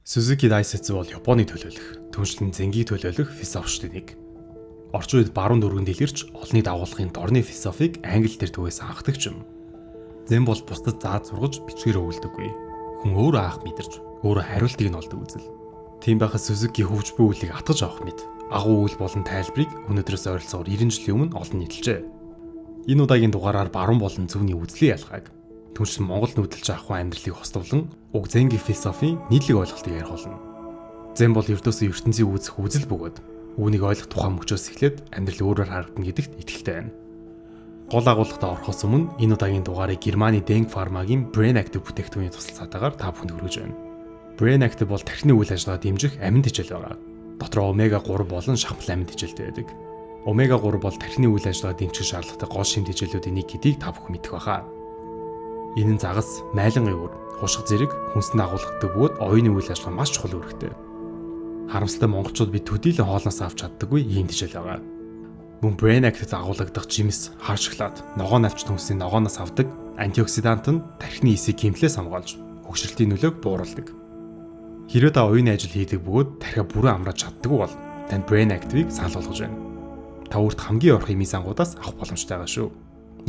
Suzuki Daisetsu бол Японы төлөөлөх, түншлэн зэнгийг төлөөлөх философчдын нэг. Орчин үед баруун дүүргэнд илэрч олонний дагуулгын дорны философийг англи дээр түгээсэн анхдагч юм. Зэн бол бусдад зааж сургаж бичгээр өгүүлдэггүй. Хүн өөрөө анх мэдэрч, өөрөө хариултыг нь олдог үзэл. Тийм байхад Suzuki хөгж буй үйлийг атгаж авах мэт агуу үйл болон тайлбарыг өнөөдрөөс ойролцоогоор 90 жилийн өмнө олон нийтлжээ. Энэ удаагийн дугаараар баруун болон зүүнний үзлийн ялгааг, түншлэн Монгол нүүдэлж авах амьдралыг хостовлон уг зэнгийн философийн нийтлэг ойлголтыг ярих болно. Зэн бол ертөөсөө ертөнцийг үзэх үзэл бөгөөд үүнийг ойлгох тухайн мөчөөс эхлээд амьдрал өөрөөр харагдана гэдэгт итгэлтэй байна. Гол агуулгад орохоос өмнө энэ удаагийн дугаарыг Германы Denk Pharma-гийн Brain Active бүтээгдэхүүний туслалцаатайгаар та бүхэнд хүргэж байна. Brain Active бол тархины үйл ажиллагаа дэмжих амин тэжээл байгаа. Дотроо омега 3 болон шахмал амин тэжээлтэй байдаг. Омега 3 бол тархины үйл ажиллагаа дэмжих шаардлагатай гол шим тэжээлүүдийн нэг гэдгийг та бүхэн мэдэх байхаа. Энэ нь загас, майлангийн үр, хушиг зэрэг хүнсэнд агуулгадаг бөгөөд оюуны үйл ажиллагаа маш чухал үүрэгтэй. Харамсалтай монголчууд бид төдийлөн хоолноос авч чаддаггүй ийм тэжээл байгаа. Мөн Brain Active агуулгадах жимс, хар шоколад, ногоон навч хүнсний ногооноос авдаг антиоксидант нь тархины эсийг гэмтлээс хамгаалж хөгшрөлтийн нөлөөг бууруулдаг. Хэрвээ та оюуны ажил хийдэг бөгөөд тархиа бүрэн амрааж чаддаггүй бол танд Brain Active-ыг санал болгож байна. Та өөрт хамгийн ойрхон эмийн сангуудаас авах боломжтой байгаа шүү.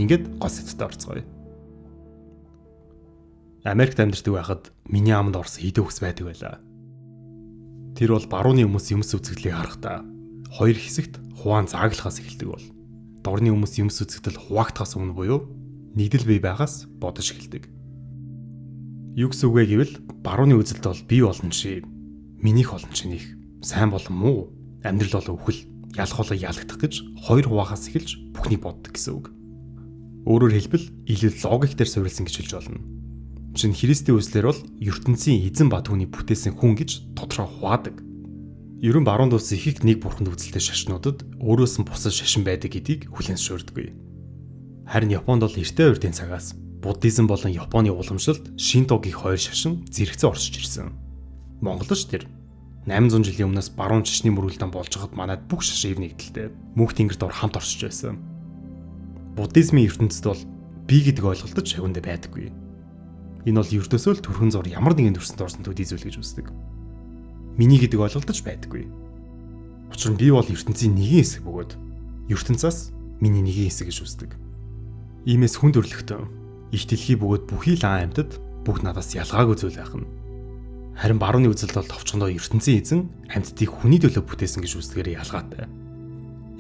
Ингээд гол сэдвтэ орцгоё. Америкт амьдардаг байхад миний аманд орсон хідэн үхс байдаг байлаа. Тэр бол барууны хүмүүс юмс үзэгдлийг харахдаа хоёр хэсэгт хуваан зааглахаас эхэлдэг бол дорны хүмүүс юмс үзэгдэл хуваагдахаас өмнө буюу нэгдэл бие байгаас бодож эхэлдэг. Юу гэсэн үг вэ гэвэл барууны үзэлд бол бие болон чи, минийх болон чинийх, сайн болон муу, амьдрал болон үхэл, ялах болон ялагдах гэж хоёр хуваахаас эхэлж бүхнийг боддог гэсэн үг. Өөрөөр хэлбэл илүү логик дээр суурилсан гэж хэлж болно. Жишээ нь Христийн үзлээр бол ертөнцийн эзэн ба түүний бүтээсэн хүн гэж тодорхой хуваадаг. Ерөн баруун дүүс их их нэг бурханд үзэлтэй шашнуудад өөрөөс нь бусад шашин байдаг гэдгийг хүлээн зөвшөөрдөггүй. Харин Японд бол эртээ урдын цагаас буддизм болон Японы уламжлалт Шинто гэх хоёр шашин зэрэгцэн оршиж ирсэн. Монголд ч тэр 800 жилийн өмнөөс баруун шашны мөргөлдөөн болж байхад манайд бүх шашин ив нэгдэлтэй мөнх тэнгэр дор хамт оршиж байсан. Буддизмын ертөнцид бол би гэдэг ойлголт ч шагундаа байдаггүй. Энэ бол ертөөсөө л төрхөн зур ямар нэгэн төрсөнд орсон төдий зүйл гэж үздэг. Миний гэдэг ойлголт ч байдаггүй. Учир нь би бол ертөнцийн нэгэн хэсэг бөгөөд ертөнцөөс миний нэгэн хэсэг гэж үздэг. Иймээс хүн төрлөختөн их дэлхий бөгөөд бүхий л аан амьтад бүгд надаас ялгаагүй зүйл байх нь. Харин барууны үзэлд бол товчхондоо ертөнцийн эзэн амьтдыг хүний төлөө бүтээсэн гэж үздэгээр ялгаатай.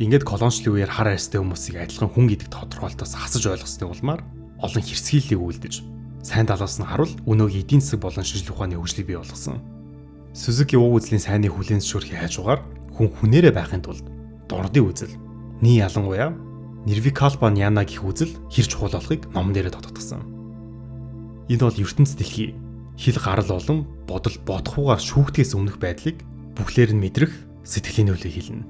Ингээд колоничлын үеэр хар арьстай хүмүүсийг адилхан хүн гэдэг тодорхойлолтоос хасаж ойлгосны улмаар олон хэрсхийллийг үйлдэж сайн талаас нь харуул өнөөгийн эдийн засаг болон шинжлэх ухааны хөгжлийг бий болгосон. Suzuki уг үзлийн сайныг хүлээн зөвшөөрөх хажуугаар хүн хүнээрээ байхын тулд дордын үзэл,ний ялангуяа Нирвикалпа Ньяна гэх үзэл хэр чухал болохыг номон дээрээ тодотгосон. Энэ бол ертөнц дэлхий хил гарал болон бодол бодохгүйгээр шүүхтгээс өмнөх байдлыг бүхлээр нь мэдрэх сэтгэлийн нөлөө хэлнэ.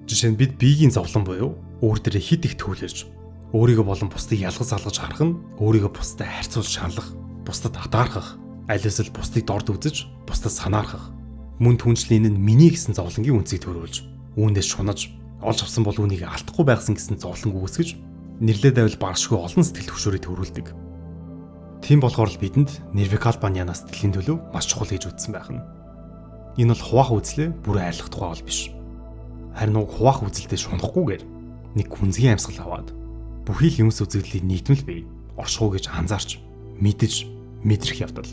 Жишээ нь бид биеийн зовлон буюу өөр дээрээ хит их төвлөрж өөрийгөө болон бусдыг ялгаж салгаж харах нь өөрийгөө бусдад харьцуул шаналх, бусдад атаархах, аль эсвэл бусдыг дорд үзэж, бусдад санаархах. Мөн түншлэн энэ нь миний гэсэн зовлонгийн үнцийг төрүүлж, үүнээс шунаж, олж авсан бол үүнийг алдахгүй байхсан гэсэн зовлонг үүсгэж, нэрлээд байвал баршгүй олон сэтгэл хөшөөрийг төрүүлдэг. Тийм болохоор л бидэнд Нирвикалпа Ньяна сэтгэлийн төлөв маш чухал гэж үзсэн байх нь. Энэ бол хуваах үзлээ бүрэн арилгах тухай бол биш. Харин уг хуваах үзэлдээ шунахгүйгээр нэг гүнзгий амьсгал аваад бүхий л юмс үзэгдлийн нийтмэл бий оршихуй гэж анзаарч мэдэж мэдрэх явдал.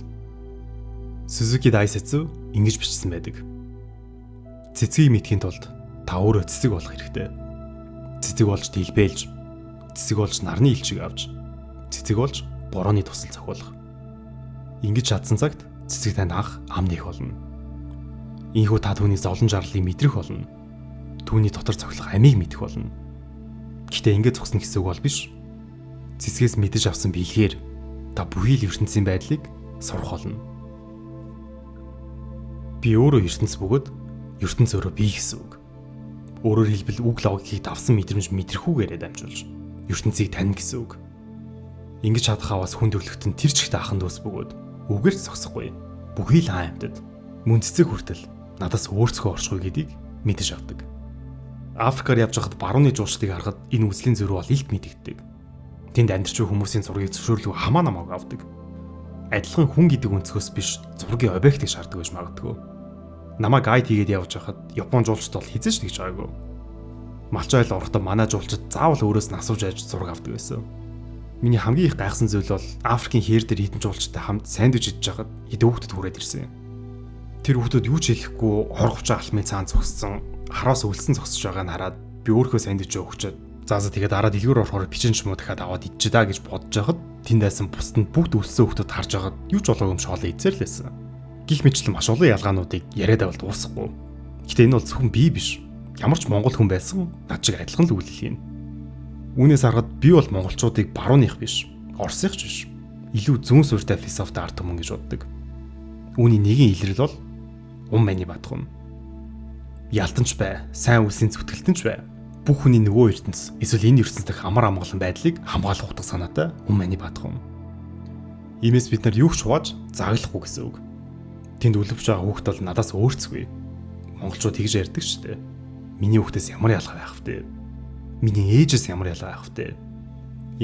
Suzuki Daisetsu ингэж бичсэн байдаг. Цэцгийг мэдхийн тулд та өөрөө цэцэг болох хэрэгтэй. Цэцэг болж дэлбэлж, цэцэг болж нарны элчиг авч, цэцэг болж борооны тусал зохиулах. Ингэж чадсан цагт цэцэг танд анх ам нээх болно. Ийхүү та түүний зовлон жарлыг мэдрэх болно. Түүний дотор цохилох амийг мэдэх болно. Гэхдээ ингэж зогсно гэсэн үг бол биш. Цэцгээс мэдэж авсан биелгээр та бүхий л ертөнцийн байдлыг сурах болно. Би өөрөө ертөнц бөгөөд ертөнц өөрөө би гэсэн үг. Өөрөөр хэлбэл үг логикийг давсан мэдрэмж мэдрэхүүгээрээ дамжуулж ертөнцийг танина гэсэн үг. Ингэж чадах аваас хүн төрлөختөн тэр чигт ахын дүүс бөгөөд үгээр ч зогсохгүй. Бүхий л аан амьтад мөн цэцэг хүртэл надаас өөрсгөө оршихгүй гэдгийг мэдэж авдаг. Африкаар явж байхад барууны жуулчдыг харахад энэ үзлийн зөрүү бол илт мэдэгддэг. Тэнд амьдарч буй хүмүүсийн зургийг зөвшөөрлгүй хамаа намайг авдаг. адилхан хүн гэдэг өнцгөөс биш зургийн объектыг шаарддаг байж магадгүй. Намайг гайд хийгээд явж байхад Япон жуулчд бол хэзээ ч тэгж байгаагүй. Малчин айл орохдоо манай жуулчид заавал өөрөөс нь асууж айж зураг авдаг байсан. Миний хамгийн их гайхсан зүйл бол Африкийн хээр дээр хэдэн жуулчтай хамт сандвич идэж байхад хэдэн хүүхдүүд хүрээд ирсэн юм. Тэр хүүхдүүд юу ч хэлэхгүй хор говчоо алхмын цаана зогссон, хараас өлсөн зогсож байгааг нь хараад би өөрийнхөө сандвичээ өгчөөд за тэгээд дараа дэлгүүр орохоор печень ч юм уу дахиад аваад идчихэ да гэж бодож байхад тэнд байсан бусд нь бүгд өлссөн хүүхдүүд харж байхад юу ч болоогүй юм шоолоо идсээр л байсан. Гэх мэтлэн маш олон ялгаануудыг яриад байвал дуусахгүй. Гэхдээ энэ бол зөвхөн би биш. Ямар ч монгол хүн байсан над шиг адилхан л үйлдэл хийнэ. Үүнээс харахад би бол монголчуудыг барууных биш, орсынх ч биш. Илүү зүүн суурьтай философи ард түмэн гэж боддог. Үүний нэгэн илрэл бол ум маний бадхум. Ялтан ч бай, сайн үйлсийн зүтгэлтэн ч бай. Бүх хүний нөгөө ертөнц эсвэл энэ ертөнц дэх амар амгалан байдлыг хамгаалах утга санаатай ум маний бадхум. Иймээс бид нар юу ч хувааж заглахгүй гэсэн үг. Тэнд үлдэж байгаа хүүхд бол надаас өөрцгүй. Монголчууд тэгж ярьдаг шүү дээ. Миний хүүхдээс ямар ялгаа байх вэ? Миний ээжээс ямар ялгаа байх вэ?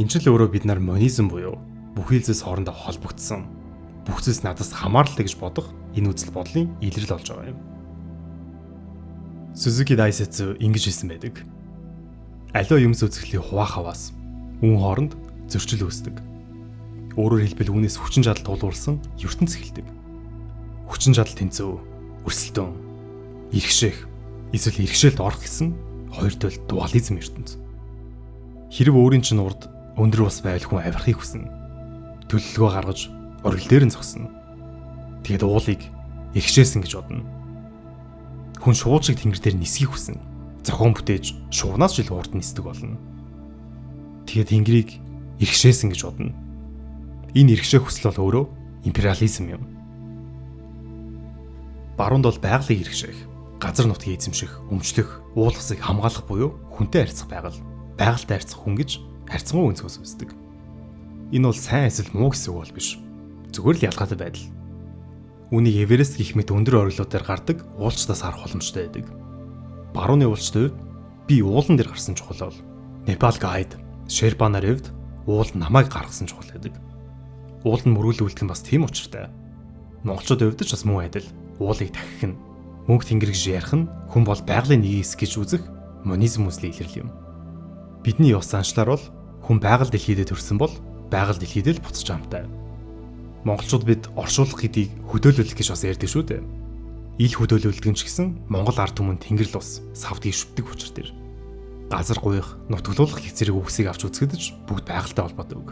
Энэ ч л өөрөө бид нар монизм буюу бүхий л зүйлс хоорондоо холбогдсон. Бүх зүйлс надаас хамааралтай гэж бодох энэ үзэл бодлын илрэл болж байгаа юм. Сузуки Дайсэцу ингэж хэлсэн байдаг. Аливаа юмс үзэсгэлийг хуваах аваас үүн хооронд зөрчил үүсдэг. Өөрөөр хэлбэл үүнээс хүчин чадал тулгуурласан ертөнц эхэлдэг. Хүчин чадал тэнцүү, өрсөлдөөн, иргэшээх, эсвэл иргэшээлд орох гэсэн хоёр төл дуализм ертөнц. Хэрв өөрийн чинь урд өндөр ус байвал хүн авирахыг хүснэ. Төлөлгөө гаргаж оргил дээр нь зогсно. Тэгээд уулыг иргэшээсэн гэж бодно. Хүн шууд шиг тэнгэр дээр нисхийг хүснэ. Зохион бүтээж шуунаас ч илүү урд нисдэг болно. Тэгээд тэнгэрийг иргэшээсэн гэж бодно. Энэ иргэшээх хүсэл бол өөрөө империализм юм. Баруунд бол байгалийг иргэшээх, газар нутгийг эзэмших, өмчлөх, уул усыг хамгаалах буюу хүнтэй харьцах байгаль, байгальтай харьцах хүн гэж харьцангуй өнцгөөс үздэг. Энэ бол сайн эсвэл муу гэсэн үг бол биш. Зүгээр л ялгаатай байдал. Үүнийг Эверест гэх мэт өндөр оргилуудаар гардаг уулчдаас харах боломжтой байдаг. Барууны уулчдын хувьд би уулан дээр гарсан чухал бол Непал гайд, Шерпа нарын хувьд уул намайг гаргасан чухал байдаг. Уул нь мөргөл үлдэх нь бас тийм учиртай. Монголчуудын хувьд ч бас мөн адил уулыг дахих нь мөнх тэнгэр гэж ярих нь хүн бол байгалийн нэг хэсэг гэж үзэх монизм үзлийн илрэл юм. Бидний ёс заншлаар бол хүн байгаль дэлхийдээ төрсэн бол байгаль дэлхийдээ л буцаж амтай. Монголчууд бид оршуулах гэдгийг хөдөөлүүлэх гэж бас ярьдаг шүү дээ. Ил хөдөөлүүлдэг нь ч гэсэн Монгол ард түмэн тэнгэрл ус савдгийг шүтдэг учир дээр. Газар гуйх, нутаглуулах гэх зэрэг үгсийг авч үзэхэд ч бүгд байгальтай холбоотой үг.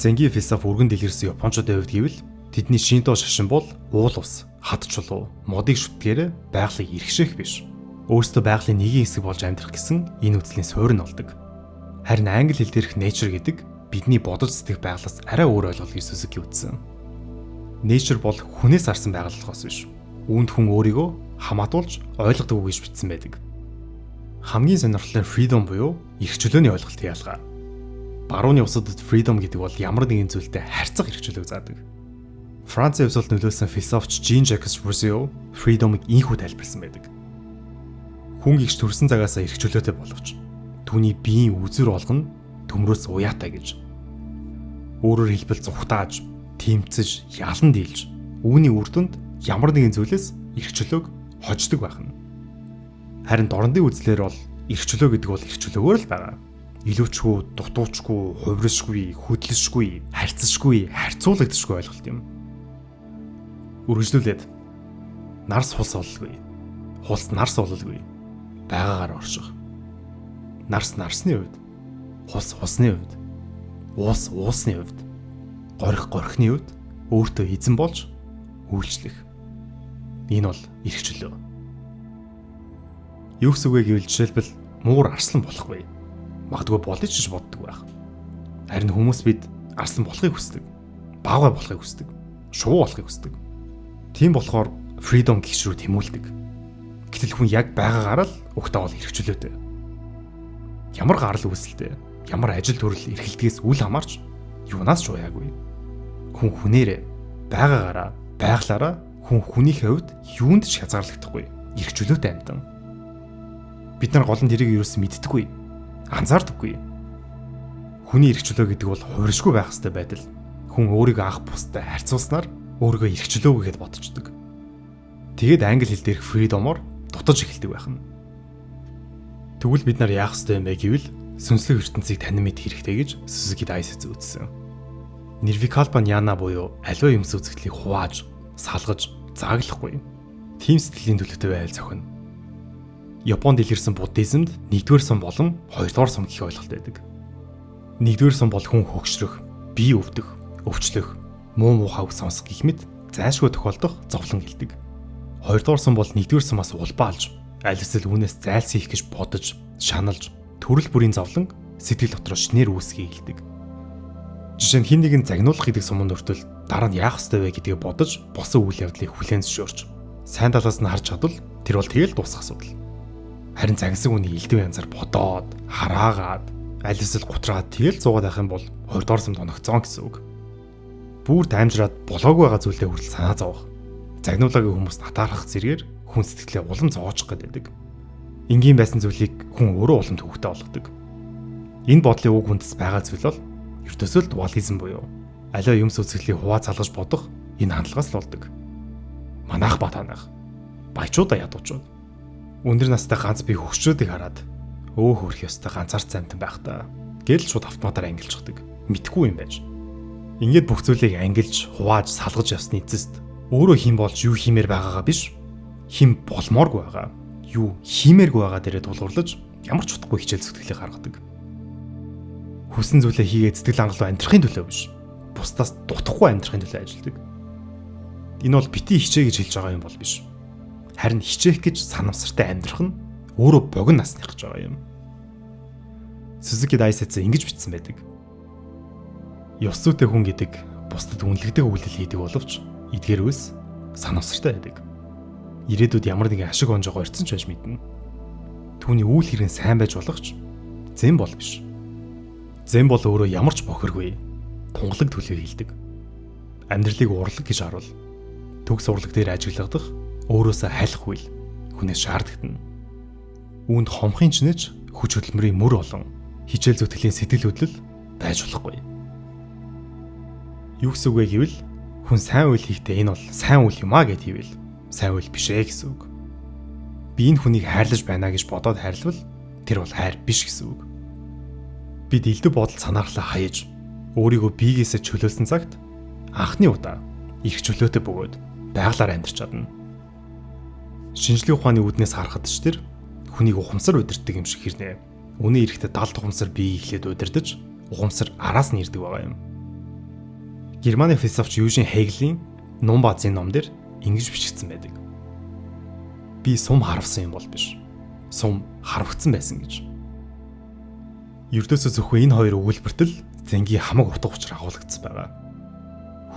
Зэнгийн философи өргөн дэлгэрсэн японочдын хувьд гэвэл тэдний шинто шашин бол уул ус, хад чулуу, модыг шүтгэхээр байгалыг иргэшээх биш. Өөрсдөө байгалийн нэгэн хэсэг болж амьдрах гэсэн энэ үзлийн суурь нь болдог. Харин англи хэл дээрх nature гэдэг бидний бодож сэтгэх байгалаас арай өөр ойлголт гэж Сузуки үзсэн. Nature бол хүнээс арсан байгаль болохоос биш. Үүнд хүн өөрийгөө хамаатуулж ойлгодог гэж бичсэн байдаг. Хамгийн сонирхолтой нь freedom буюу эрх чөлөөний ойлголтын ялгаа. Барууны улсуудад freedom гэдэг бол ямар нэгэн зүйлтэй харьцах эрх чөлөөг заадаг. Францын хувьсгалд нөлөөлсөн философч Jean-Jacques Rousseau freedom-ыг ийнхүү тайлбарласан байдаг. Хүн гэгч төрсэн цагаасаа эрх чөлөөтэй боловч түүний биеийн үзүүр болгоно төмрөөс уяатай гэж. Өөрөөр хэлбэл зугтааж, тэмцэж, ялан дийлж үүний үр дүнд ямар нэгэн зүйлээс эрх чөлөөг хождог байх нь. Харин дорнодын үзлээр бол эрх чөлөө гэдэг бол эрх чөлөөгөөр л байгаа. Илүүчгүй, дутуучгүй, хувиршгүй, хөдлөшгүй, харьцашгүй, харьцуулагдашгүй ойлголт юм. Үргэлжлүүлээд нарс хулс ололгүй. Хулс нарс ололгүй. Байгаагаар орших. Нарс нарсны хувьд, хулс хулсны хувьд, уус уусны хувьд, горих горихны хувьд өөртөө эзэн болж үйлчлэх. Энэ бол эрх чөлөө. Юу гэсэн үг вэ гэвэл жишээлбэл муур арслан болохгүй. Магадгүй болъё ч гэж боддог байх. Харин хүмүүс бид арслан болохыг хүсдэг. Баавгай болохыг хүсдэг. Шувуу болохыг хүсдэг. Тийм болохоор freedom гэх рүү тэмүүлдэг. Гэтэл хүн яг байгаагаараа л угтаа бол эрх чөлөөтэй. Ямар гарал үүсэлтэй, ямар ажил төрөл эрхэлдгээс үл хамаарч юунаас ч уяагүй. Хүн хүнээрээ байгаагаараа, байглаараа хүн хүнийхээ хувьд юунд ч хязгаарлагдахгүй эрх чөлөөтэй амьтан. Бид нар гол нь тэрийг ерөөсөн мэддэггүй. Анзаардаггүй. Хүний эрх чөлөө гэдэг бол хувиршгүй байх ёстой байдал. Хүн өөрийгөө анх бусдад харьцуулснаар өөрийгөө эрхчлөөгүй гэдээ бодчихдог. Тэгээд англи хэл дээрх freedom-оор дутаж эхэлдэг байх нь. Тэгвэл бид нар яах ёстой юм бэ гэвэл сүнслэг ертөнцийг танин мэдэх хэрэгтэй гэж Сузуки Дайсэцү үзсэн. Нирвикалпа Ньяна буюу аливаа юмс үзэгдлийг хувааж, салгаж, зааглахгүй. Тийм сэтгэлийн төлөвтэй байвал зохино. Японд илэрсэн буддизмд нэгдүгээр сум болон хоёрдугаар сум гэх ойлголт байдаг. Нэгдүгээр сум бол хүн хөгшрөх, бие өвдөх, өвчлөх, муу муухай үг сонсох гэх мэт зайлшгүй тохиолдох зовлон гэлдэг. Хоёрдугаар сум бол нэгдүгээр сумаас улбаалж, аль эсвэл үүнээс зайлсхийх гэж бодож, шаналж, төрөл бүрийн зовлон сэтгэл дотроо шинээр үүсгэхийг хэлдэг. Жишээ нь хэн нэгэн загнуулах гэдэг суманд хүртэл дараа нь яах ёстой вэ гэдгийг бодож, болсон үйл явдлыг хүлээн зөвшөөрч, сайн талаас нь харж чадвал тэр бол тэгэл дуусах асуудал. Харин загнасан хүний элдв янзаар бодоод, хараагаад, аль эсвэл гутраад тэгэл зуугаад байх юм бол хоёрдугаар сумд оногцсон гэсэн үг. Бүр даймжраад болоогүй байгаа зүйлдээ хүртэл санаа зовох. Загнуулаагүй хүмүүс натаархах зэрэгээр хүн сэтгэлээ улам зовоочих гэдэг. Энгийн байсан зүйлийг хүн өөрөө улам төвөгтэй болгодог. Энэ бодлын уг үндэс байгаа зүйл бол ертөөсөө л дуализм буюу аливаа юмс үзэсгэлийг хуваа залгаж бодох энэ хандлагаас л болдог. Манайх ба танах баячуудаа ядуучууд өндөр настай ганц бие хөгшрөөдийг хараад өө хөрх ёстой ганцаарч амтан байх та гэл шууд автоматар ангилчихдаг. Мэдхгүй юм байж. Ингээд бүх зүйлийг ангилж, хувааж, салгаж явсны эцэст өөрөө хэн болж юу хиймээр байгаагаа биш, хэн болмооргүй байгаа, юу хиймээргүй байгаа дээрээ тулгуурлаж ямар ч утгагүй хичээл зүтгэлийг гаргадаг. Хүссэн зүйлээ хийгээд сэтгэл хангалуун амьдрахын төлөө биш, бусдаас дутахгүй амьдрахын төлөө ажилладаг. Энэ бол бити хичээ гэж хэлж байгаа юм бол биш. Харин хичээх гэж санамсартай амьдрах нь өөрөө богино насных гэж байгаа юм. Сузуки Дайсэцү ингэж бичсэн байдаг. Ёс зүйтэй хүн гэдэг бусдад үнэлэгдэх үйлдэл хийдэг боловч эдгээр үйлс санамсартай байдаг. Ирээдүйд ямар нэгэн ашиг онжоо горьдсон ч байж мэднэ. Түүний үйл хэрэг сайн байж болох ч зэн бол биш. Зэн бол өөрөө ямар ч бохиргүй тунгалаг төлөв хийлдэг. Амьдралыг урлаг гэж харуул. Төгс урлаг дээр ажиглагдах өөрөөсөө халих үйл хүнээс шаардлагатна. Үүнд хомхын чинэж хүч хөдөлмөрийн мөр олон хичээл зүтгэлийн сэтгэл хөдлөл байж болохгүй. Юу гэсэн үг вэ гэвэл хүн сайн үйл хийхдээ энэ бол сайн үйл юм а гэд хийвэл сайн үйл биш ээ гэсэн үг. Би энэ хүнийг хайрлаж байна гэж бодоод хайрлавал тэр бол хайр биш гэсэн үг. Бид элдв бодол санаарлаа хаяж өөрийгөө биегээсээ чөлөөлсөн цагт анхны удаа эрх чөлөөтэй бөгөөд байгалаар амьдарч чадна. Шинжлэх ухааны үүднээс харахад ч тэр хүнийг ухамсар удирддаг юм шиг хэрнээ. Үнэн эрэхтэй далд ухамсар бие эхлээд удирдах, ухамсар араас нь ирдэг байгаа юм. Германы философч Южин Хегелийн Нум баазын ном дээр ингэж бичигдсэн байдаг. Би сум харавсан юм бол биш. Сум харавгдсан байсан гэж. Ердөөсөө зөвхөн энэ хоёр өгүүлбэрт л зэнгийн хамаг утга учир агуулгдсан байгаа.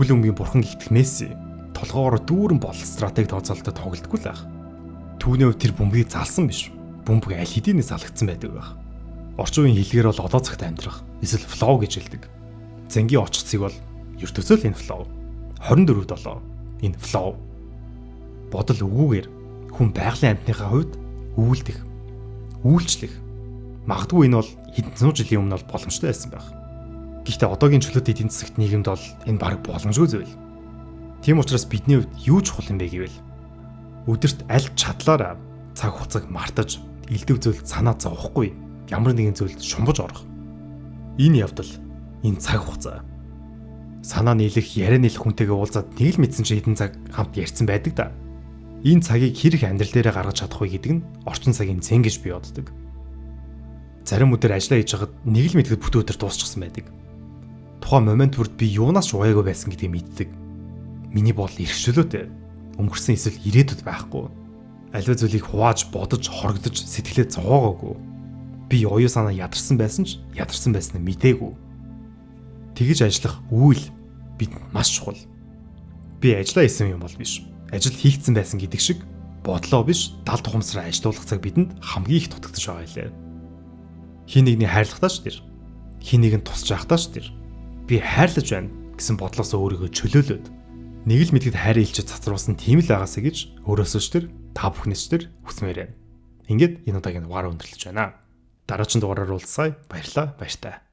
Хүл өмгийн бурхан гихтэх Месси толгоогоор дүүрэн бол стратеги тооцоололтой тоглодоггүй л байх. Түүний хувьд тэр бөмбөгийг залсан биш. Бөмбөг аль хэдийнэ залгагдсан байдаг байх. Орчин үеийн хэллэгээр бол одоо цагт амьдрах эсвэл flow гэж хэлдэг. Зэнгийн очих цэг бол ертөөсөө л энэ flow. 24/7 энэ flow. Бодол өгүүгээр хүн байгалийн амьтныхаа хувьд үйлдэх, үйлчлэх. Магадгүй энэ бол хэдэн зуун жилийн өмнө бол боломжтой байсан байх. Гэхдээ одоогийн чөлөөт эдийн засагт нийгэмд бол энэ бараг боломжгүй зүйл. Тийм учраас бидний хувьд юу чухал юм бэ гэвэл өдөрт аль чадлаараа цаг хугацааг мартаж, элдв зүйлд санаа зовхгүй ямар нэгэн зүйлд шумбаж орох. Энэ явдал, энэ цаг хугацаа санаа нийлэх, яриа нийлэх хүнтэйгээ уулзаад нэг л мэдсэн чи хэдэн цаг хамт ярьсан байдаг да. Энэ цагийг хэрэг амьдрал дээрээ гаргаж чадах вэ гэдэг нь орчин цагийн зэн гэж би боддог. Зарим өдөр ажиллаа хийж байхад нэг л мэдэхэд бүтэн өдөр дуусчихсан байдаг. Тухайн момент бүрд би юунаас ч уяагүй байсан гэдгийг мэддэг. Миний бодол эрхчлөөтэй. Өнгөрсөн эсвэл ирээдүйд байхгүй. Аливаа зүйлийг хувааж, бодож, хорогдож, сэтгэлээ зовоогоогүй. Би оюун санаа ядарсан байсан ч ядарсан байснаа мдээгүй. Тэгэж ажиллах үйл бид маш чухал. Би ажиллаа хийсэн юм бол биш. Ажил хийгдсэн байсан гэдэг шиг бодлоо биш, далд ухамсараа ажилуулах цаг бидэнд хамгийн их дутагдаж байгаа илээ. Хин нэгний хайрлахтаа ч тэр. Хин нэгэн тусч байхтаа ч тэр. Би хайрлаж байна гэсэн бодлоос өөрийгөө чөлөөлөөд нэг л мэдэхэд хайрын илчид цацруулсан тийм л байгаасаа гэж өөрөөсөө ч тэр та бүхнээс ч тэр хүсмээр байна. Ингээд энэ удаагийн дугаар өндөрлөж байна. Дараагийн дугаараар уулзъя. Баярлалаа. Баяртай.